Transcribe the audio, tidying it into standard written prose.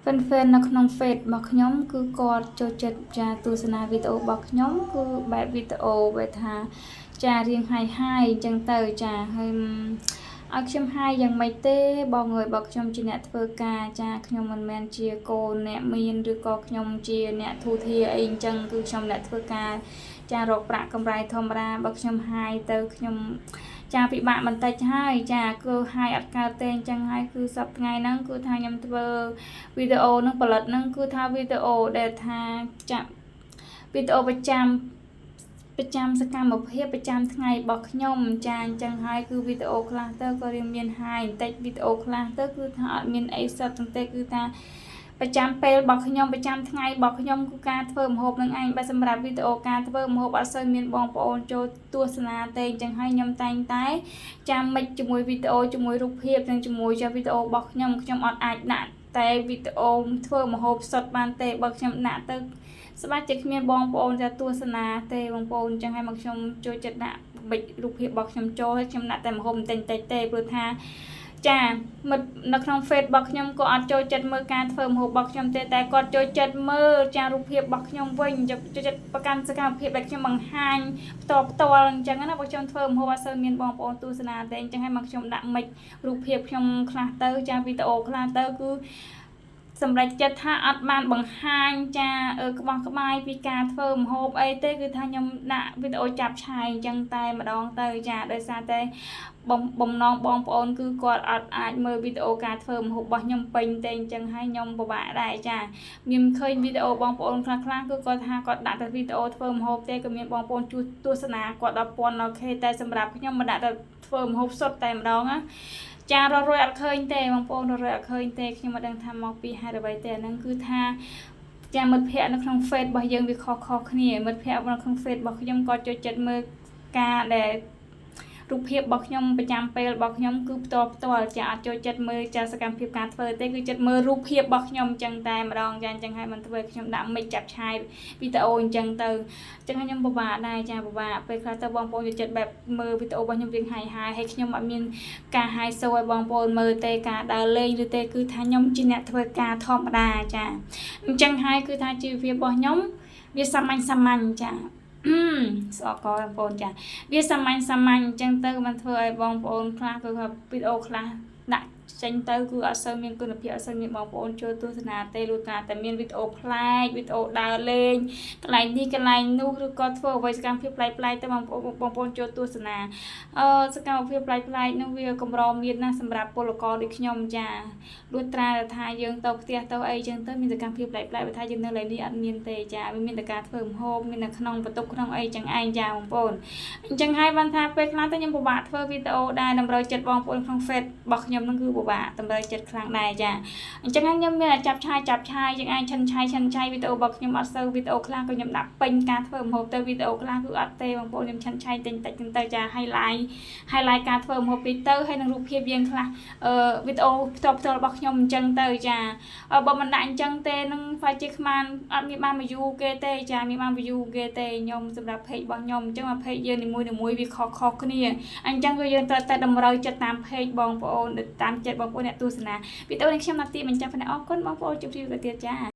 Fan fan នៅក្នុង Face របស់ខ្ញុំគឺគាត់ចូលចិត្តចាទស្សនាវីដេអូរបស់ខ្ញុំគឺបែបវីដេអូបែបថាចារៀងហាយហាយអញ្ចឹងទៅចាហើយឲ្យខ្ញុំហាយយ៉ាងម៉េចទេបងអើយបើខ្ញុំជាអ្នកធ្វើការចាខ្ញុំមិនមែនជាកូនអ្នកមានឬក៏ខ្ញុំជាអ្នកធូធាអីអញ្ចឹងគឺខ្ញុំអ្នកធ្វើការចារកប្រាក់កម្រៃធម្មតាបើខ្ញុំហាយទៅខ្ញុំចាពិបាកបន្តិចហើយចាគឺហាយអត់កើតទេអញ្ចឹងហើយគឺសប្តាហ៍ថ្ងៃហ្នឹងគឺថាខ្ញុំធ្វើវីដេអូនឹងផលិតហ្នឹងគឺថាវីដេអូដែលថាចាក់វីដេអូប្រចាំប្រចាំសកម្មភាពប្រចាំថ្ងៃរបស់ខ្ញុំចាអញ្ចឹងហើយគឺវីដេអូខ្លះទៅក៏រៀងមានហាយបន្តិចវីដេអូខ្លះទៅគឺថាអត់មានអីសុទ្ធទាំងទេគឺថាប្រចាំពេលរបស់ខ្ញុំប្រចាំថ្ងៃរបស់ខ្ញុំគឺការធ្វើម្ហូបនឹងឯងបើសម្រាប់វីដេអូការធ្វើម្ហូបអត់សូវមានបងប្អូនចូលទស្សនាទេអញ្ចឹងហើយខ្ញុំតែងតែចាំមិចជាមួយវីដេអូជាមួយរូបភាពនិងជាមួយចាវីដេអូរបស់ខ្ញុំខ្ញុំអត់អាចដាក់តែវីដេអូធ្វើម្ហូបសុទ្ធបានទេបើខ្ញុំដាក់ទៅស្បាច់ជាគ្មានបងប្អូនចាទស្សនាទេបងប្អូនអញ្ចឹងហើយមកខ្ញុំចូលចិត្តដាក់បិចរូបភាពរបស់ខ្ញុំចូលហើយខ្ញុំដាក់តែម្ហូបបន្តិចតិចទេព្រោះថាចាមិត្តនៅក្នុង Face របស់ខ្ញុំក៏អត់ចូលចិត្តមើលការធ្វើម្ហូបរបស់ខ្ញុំទេតែគាត់ចូលចិត្តមើលចារូបភាពរបស់ខ្ញុំវិញចូលចិត្តប្រកាន់សកម្មភាពដែលខ្ញុំបង្ហាញផ្ទាល់ផ្ទាល់អញ្ចឹងណាបើខ្ញុំធ្វើម្ហូបអត់សូវមានបងប្អូនទស្សនាទេអញ្ចឹងហើយមកខ្ញុំដាក់មិចរូបភាពខ្ញុំខ្លះទៅចាវីដេអូខ្លះទៅគឺសម្រេចចិត្តថាអត់បានបង្ហាញចាក្បោះក្បាយពីការធ្វើម្ហូបអីទេគឺថាខ្ញុំដាក់វីដេអូចាប់ឆាយអញ្ចឹងតែម្ដងទៅចាដោយសារតែបំណងបងប្អូនគឺគាត់អត់អាចមើលវីដេអូការធ្វើម្ហូបរបស់ខ្ញុំពេញទេអញ្ចឹងហើយខ្ញុំពិបាកដែរចាមានឃើញវីដេអូបងប្អូនខ្លះខ្លះគឺគាត់ថាគាត់ដាក់តែវីដេអូធ្វើម្ហូបទេក៏មានបងប្អូនជួទស្សនាគាត់ដល់ពាន់ដល់ K តែសម្រាប់ខ្ញុំមិនដាក់តែធ្វើម្ហូបសុទ្ធតែម្ដងណាចារត់រួយអត់ឃើញទេបងប្អូនរត់រួយអត់ឃើញទេខ្ញុំមិនដឹងថាមកពីហេតុអ្វីទេអាហ្នឹងគឺថាចាមិត្តភ័ក្តិនៅក្នុង Face របស់យើងវាខុសៗគ្នាមិត្តភ័ក្តិនៅក្នុង Face របស់ខ្ញុំក៏ចូលចិត្តមើលការដែលរូបភាពរបស់ខ្ញុំប្រចាំពេលរបស់ខ្ញុំគឺផ្ទាល់ផ្ទាល់ចាអត់ចូលចិត្តមើលចាសកម្មភាពការធ្វើទេគឺចិត្តមើលរូបភាពរបស់ខ្ញុំអញ្ចឹងតែម្ដងចាអញ្ចឹងហើយមិនធ្វើខ្ញុំដាក់មិចចាប់ឆាយវីដេអូអញ្ចឹងទៅអញ្ចឹងខ្ញុំពិបាកដែរចាពិបាកពេលខ្លះទៅបងប្អូនចូលចិត្តបែបមើលវីដេអូរបស់ខ្ញុំរៀងហាយហាយហើយខ្ញុំអត់មានការហាយសូឲ្យបងប្អូនមើលទេការដើរលេងឬទេគឺថាខ្ញុំជាអ្នកធ្វើការធម្មតាចាអញ្ចឹងហើយគឺថាជីវភាពរបស់ខ្ញុំវាសាមញ្ញសាមញ្ញចាស្អកកបងប្អូនចាវាសាមញ្ញសាមញ្ញអញ្ចឹងទៅมันធ្វើឲ្យបងប្អូនខ្លះគឺថាវីដេអូខ្លះដាក់ចេញទៅគឺអត់សូវមានគុណភាពអត់សូវមានបងប្អូនចូលទស្សនាទេលុះត្រាតែមានវីដេអូប្លែកវីដេអូដើរលេងកន្លែងនេះកន្លែងនោះឬក៏ធ្វើអ្វីសកម្មភាពប្លែកៗទៅបងប្អូនបងប្អូនចូលទស្សនាអឺសកម្មភាពប្លែកៗនោះវាកម្រមានណាស់សម្រាប់ពលករដូចខ្ញុំចាលុះត្រាតែថាយើងទៅផ្ទះទៅអីចឹងទៅមានសកម្មភាពប្លែកៗបើថាយើងនៅកន្លែងនេះអត់មានទេចាវាមានតែការធ្វើម្ហូបមាននៅក្នុងបន្ទប់ក្នុងអីចឹងឯងចាបងប្អូនអញ្ចឹងហើយបានថាពេលខ្លះទៅខ្ញុំពិបាកធ្វើវីដេអូដែរតម្រូវចិត្តបងប្អូនក្នុង Face របស់ខ្ញុំនឹងគឺពិបាកតម្រូវចិត្តខ្លាំងដែរចាអញ្ចឹងហើយខ្ញុំមានតែចាប់ឆាយចាប់ឆាយចឹងឯងឆិនឆាយឆិនឆាយវីដេអូរបស់ខ្ញុំអត់សូវវីដេអូខ្លះក៏ខ្ញុំដាក់ពេញការធ្វើម្ហូបទៅវីដេអូខ្លះគឺអត់ទេបងប្អូនខ្ញុំឆិនឆាយតិចតិចចឹងទៅចា highlight highlight ការធ្វើម្ហូបពីទៅហើយនឹងរូបភាពយើងខ្លះអឺវីដេអូផ្ទាល់ផ្ទាល់របស់ខ្ញុំអញ្ចឹងទៅចាបើមិនដាក់អញ្ចឹងទេនឹងហ្វាជាខ្មានអត់មានបាន view គេទេចាមានបាន view គេទេខ្ញុំសម្រាប់ page របស់ខ្ញុំអញ្ចឹងមក page យើងនីមួយៗវាខុសៗគ្នាអញ្ចឹងក៏យើងត្រូវតែតម្រូវចិត្តតាម page បងប្អូនតាមចិត្តបងប្អូនអ្នកទស្សនាវីដេអូនេះខ្ញុំណាត់ទីបញ្ចប់ប៉ុណ្ណេះអរគុណបងប្អូនជម្រាបលាទៀតចា។